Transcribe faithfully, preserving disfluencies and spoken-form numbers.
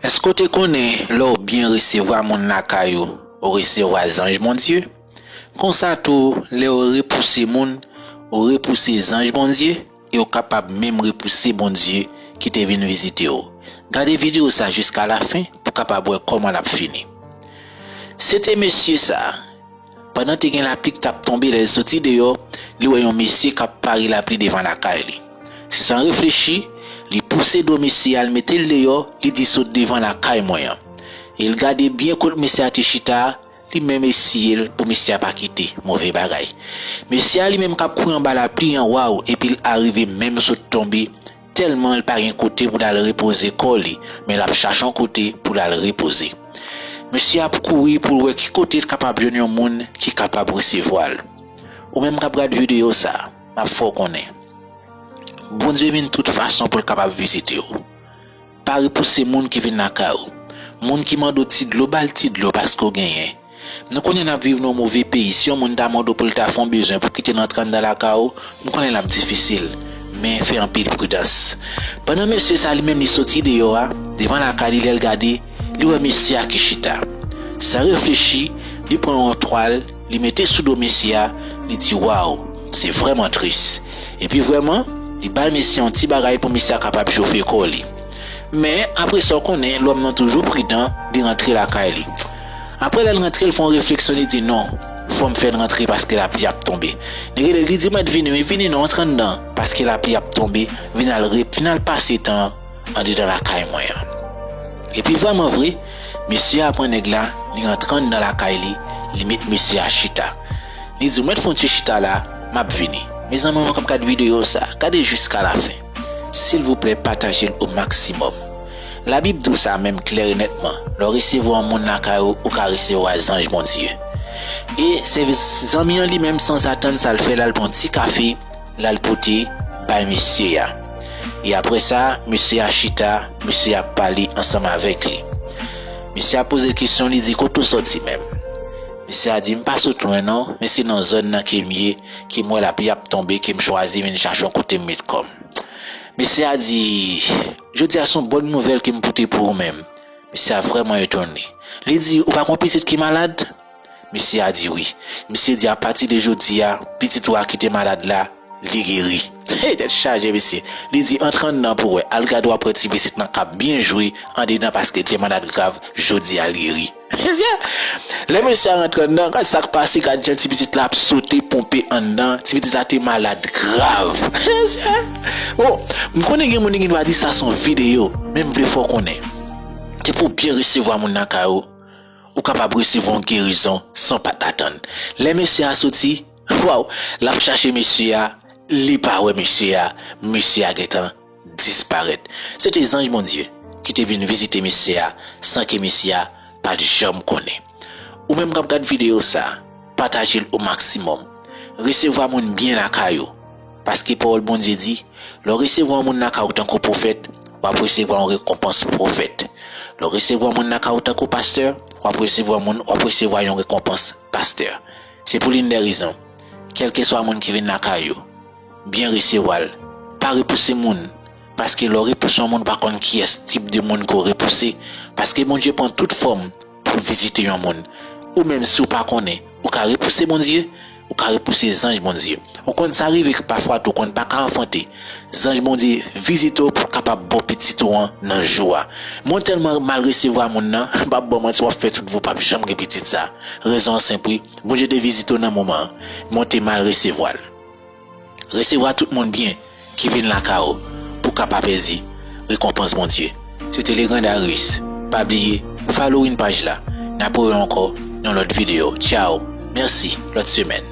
Èske w te konnen lè w byen resevwa moun lakay ou, ou resevwa zanj Bondye? Konsa tou, lè w repouse moun, ou repouse zanj Bondye, e w kapab menm repouse Bondye ki te vin vizite w. Gade videyo sa jiska lafen pou w kapab wè kòman l ap fini. Se te mesye sa, pandan te gen lapli k t ap tonbe, lè l soti deyò, li wè yon mesye k ap pare lapli devan lakay li. San reflechi, li pouse do mesye a, l mete l deyò, li di, "Sot devan lakay mwen an." E l gade byen kot mesye a te chita a, li menm esiye l pou mesye a pa kite. Move bagay. Mesye a li menm k ap kouri anba lapli an, waw, epi l arive menm sot tonbe, tèlman l pa gen kote pou l al repoze kò li, men l ap chache yon kote pou l al repoze. Mesye ap kouri pou l wè ki kote l kapab jwenn yon moun ki kapab resevwa l. Ou menm k ap gad videyo sa, m ap fè w konnen, Bondye vin tout fason pou l kapab vizite w. Pa repouse moun ki vin lakay ou. Moun ki mande w ti dlo, ba l ti dlo paske w genyen. Nou konnen n ap viv nan yon move peyi. Si yon moun ta mande w pou l ta fè yon bezwen pou kite l antre anndan lakay ou, m konnen l ap difisil. Men fè anpil pridans. Pandan mesye sa li menm li soti deyò a, devan lakay li, lè l gade, li wè mesye a ki chita. San reflechi, li pran yon twal, li mete sou do mesye a, li di, "Waw, se vrèman tris." Epi vrèman, li bay mesye yon ti bagay pou mesye a kapab chofe kò li. Men, apre sa, w konnen, lòm nan toujou pridan, li rantre lakay li. Apre lè l rantre, l fè yon refleksyon, li di, "Non, fò m fè l rantre paske lapli ap tonbe." Li rele l, li di, "Mèt, vini, wi, vini non, antre anndan, paske lapli ap tonbe, vin al rep-, vin al pase tan an andedan lakay mwen an." Epi vrèman vre, mesye a pran nèg la, li rantre anndan lakay li, li met mesye a chita. Li di, "Ou mèt fè yon ti chita la, m ap vini." Mezanmi, ou menm k ap gad videyo sa, gade jiska lafen. Silvouplè, pataje l o maksimòm. Labib di w sa menm klè e nètman, lè w resevwa yon moun lakay ou, ou ka resevwa zanj Bondye. E sèvis zanmi an li menm, sanzatann, sa l fè, l al pran yon ti kafe, l al pote bay mesye a. E apre sa, mesye a chita, mesye a ap pale ansanm avèk li. Mesye a poze l kesyon, li di, "Kote w sòti menm?" Mesye a di, "M pa sot lwen non, men se nan zòn nan ke m ye, ke m wè lapli ap tonbe, ke m chwazi vin chache yon kote m met kò m." Mesye a di, "Jodi a se yon bòn nouvèl ke m pote pou ou menm." Mesye a vrèman etone. Li di, "Ou pa gen yon pitit ki malad?" Mesye a di, "Wi." Mesye di, "Apati de jodi a, pitit ou a ki te malad la, li geri." Hey, tèt chaje, mesye. Li di, "Antre anndan pou w wè. Al gade w ap wè ti pitit lan k ap byen jwe andedan paske l te malad grav, jodi a l geri." Mesye, lè mesye a rantre anndan, gad sa k pase, gad jan ti pitit la ap sote ponpe anndan. Ti pitit la te malad grav. Mesye, bon, m konnen gen moun ki gendwa di sa se yon videyo, men m vle fè w konnen, depi w byen resevwa moun lakay ou, ou kapab resevwa yon gerizon san w pa t atann. Lè mesye a soti, waw, l ap chache mesye a, li pa wè mesye a, mesye a gentan disparèt. Se te zanj Bondye ki te vin vizite mesye a san ke mesye a pa t janm konnen. Ou menm k ap gad videyo sa, pataje l o maksimòm. Resevwa moun byen lakay ou. Paske pawòl Bondye di, lè w resevwa yon moun lakay ou tankou pwofèt, w ap resevwa yon rekonpans pwofèt. Lè w resevwa yon moun lakay ou tankou pastè, w ap resevwa moun, w ap resevwa yon rekonpans pastè. Se pou l youn dè rezon, kèlkeswa moun ki vin lakay ou, byen resevwa l. Pa repouse moun, paske lè w repouse yon moun, ou pa konn kiyès tip de moun ke w repouse, paske Bondye pran tout fòm pou l vizite yon moun. Ou menm, si w pa konnen, ou ka repouse Bondye, ou ka repouse zanj Bondye. Ou konn sa rive pafwa tou, ou konn pa ka anfante. Zanj Bondye vizite w pou l kapab ba w pitit ou an nan jou a. Mwen tèlman mal resevwa moun nan, m p ap ba w manti, w ap fè tout vi w p ap janm gen pitit sa. Rezon an senp wi, Bondye te vizite w nan moman an, men w te mal resevwa l. Resevwa tout moun byen ki vin lakay ou pou w ka pa pèdi rekonpans Bondye. Se te Legrand Darius. Pa bliye, following paj la. N ap wè ankò nan lòt videyo. Tchao. Mèsi. Lòt semèn.